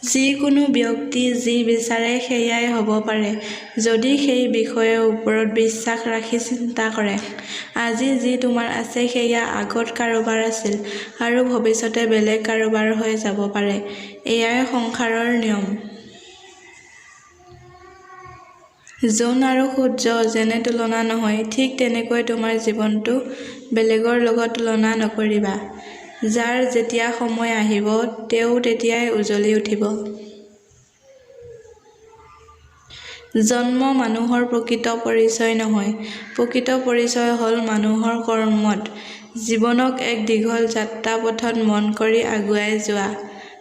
যি কোনো ব্যক্তি যি বিচাৰে সেয়াই হ'ব পাৰে যদি সেই বিষয়ৰ ওপৰত বিশ্বাস ৰাখি চিন্তা কৰে। আজি যি তোমাৰ আছে সেয়া আগত কাৰোবাৰ আছিল আৰু ভৱিষ্যতে বেলেগ কাৰোবাৰ হৈ যাব পাৰে। এয়াই সংসাৰৰ নিয়ম। জোন আৰু সূৰ্য যেনে তুলনা নহয় ঠিক তেনেকৈ তোমাৰ জীৱনটো বেলেগৰ লগত তুলনা নকৰিবা। যাৰ যেতিয়া সময় আহিব তেওঁ তেতিয়াই উজলি উঠিব। জন্ম মানুহৰ প্ৰকৃত পৰিচয় নহয়, প্ৰকৃত পৰিচয় হ'ল মানুহৰ কৰ্মত। জীৱনক এক দীঘল যাত্ৰা পথত মন কৰি আগুৱাই যোৱা।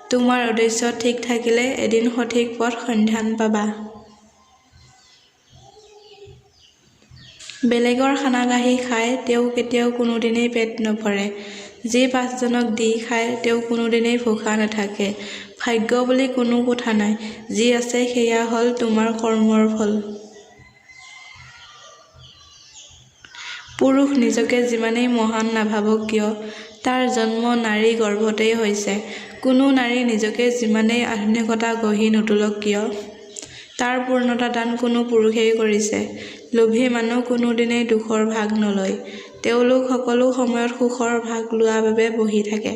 তোমাৰ উদ্দেশ্য ঠিক থাকিলে এদিন সঠিক পথ সন্ধান পাবা। বেলেগৰ খানা কাঢ়ি খাই তেওঁ কেতিয়াও কোনোদিনেই পেট নভৰে। যি পাঁচজনক দি খায় তেওঁ কোনোদিনেই ভোকা নাথাকে। ভাগ্য বুলি কোনো কথা নাই, যি আছে সেয়া হ'ল তোমাৰ কৰ্মৰ ফল। পুৰুষ নিজকে যিমানেই মহান নাভাবক কিয় তাৰ জন্ম নাৰী গৰ্ভতেই হৈছে। কোনো নাৰী নিজকে যিমানেই আধুনিকতা গঢ়ি নোতোলক কিয় তাৰ পূৰ্ণতা দান কোনো পুৰুষেই কৰিছে। লোভী মানুহ কোনোদিনেই দুখৰ ভাগ নলয়, তেওঁলোক সকলো সময়ত সুখৰ ভাগ লোৱা বাবে বহি থাকে।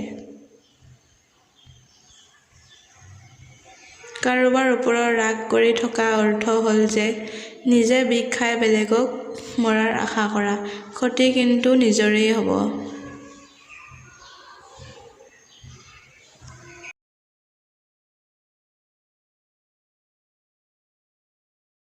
কাৰোবাৰ ওপৰত ৰাগ কৰি থকা অৰ্থ হ'ল যে নিজে বিষ খাই বেলেগক মৰাৰ আশা কৰা, ক্ষতি কিন্তু নিজৰেই হ'ব।